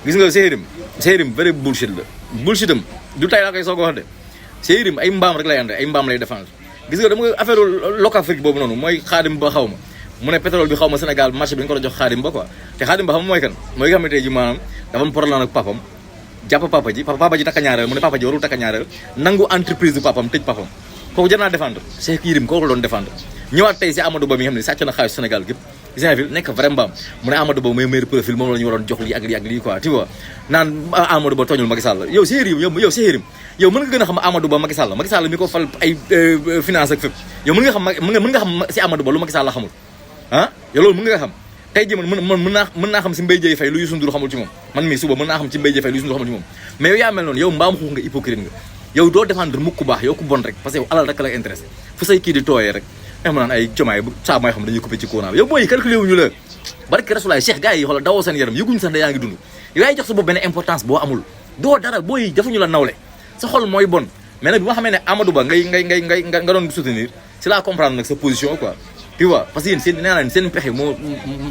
gis nga Séyrim vrai bullshit la bullshitam du tay laa koy soog a wax de Séyrim ay mbaam rek lay ànd ay mbaam lay défendre gis nga dama affaire Locafrique boobu noonu mooy Xaadim Ba xaw ma mu ne pétrole bi xaw ma Sénégal marché bi dañu ko doon jox Xaadim Ba quoi te Xaadim Ba xam mooy kan mooy nga xamante ji maanaam dafa am problème ak papam jàpp papa ji takka ñaareel mu ne papa ji warul takka ñaareel nangu entreprise du papam tëj papam kooku jar naa défendre Cheikh Yérim kooku la doon défendre ñëwaat tey si Amadou Ba mi nga xam ne sàcc na xaalis Sénégal gépp Saint-Ville nekk vrai mbaam mu ne Amadou Ba mooy meilleur profil moom la ñu waroon jox lii ak lii ak lii quoi tu vois naan Amadou Ba tooñul Macky Sall yow Cheikh Yérim yow mën nga gën a xam Amadou Ba Macky Sall mi ko fal ay finance ak fépp yow mën nga xam si Amadou Ba lu Macky Sall xamul ah yow loolu mën nga xam tey jii mën naa xam si Mbaye Dièye Faye lu Youssou Ndour xamul ci moom man mii suba mën naa xam ci Mbaye Dièye Faye lu Youssou Ndour xamul ci moom mais yow yaa mel noonu yow mbaam xuux nga hypocrite nga yow doo défendre mukk ku baax yow ku bon rek parce que yow alal rek la intéressé fu say kii di tooyee rek ma naan ay jomaay saa mooy xam dañuy coupé ci courant bi yow booy calculé wuñu la barke rasulaay Cheikh gars yi xoolal dawoo seen yaram yëguñu sax da yaa ngi dund yow yaay jox sa bopp benn importance boo amul doo dara booy defuñu la nawle sa xol mooy bon mais nag bi ma xamee ne Amadou Ba nga doon soutenir c'est là comprendre nag sa position quoi tu vois parce que yéen seen nee naa seen pexe moo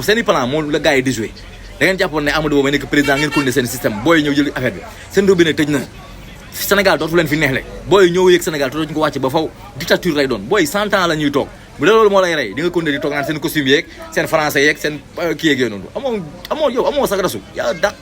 seen i plan moo la gars yi di joué da ngeen jàppoon ne Amadou Ba may nekk président ngeen continuer seen système booy ñëw jël affaire bi seen robinet tëj na Sénégal dootu leen fi neexle booy ñëw yëg Sénégal te dootuñu ko wàcc ba faw dictature lay doon booy 100 ans la ñuy toog bu dee loolu moo lay rey di nga continuer di toog naan seen costume yeeg seen français yeeg seen kii yeeg yooyu noonu amoo yow amoo sax rasu yaa dàq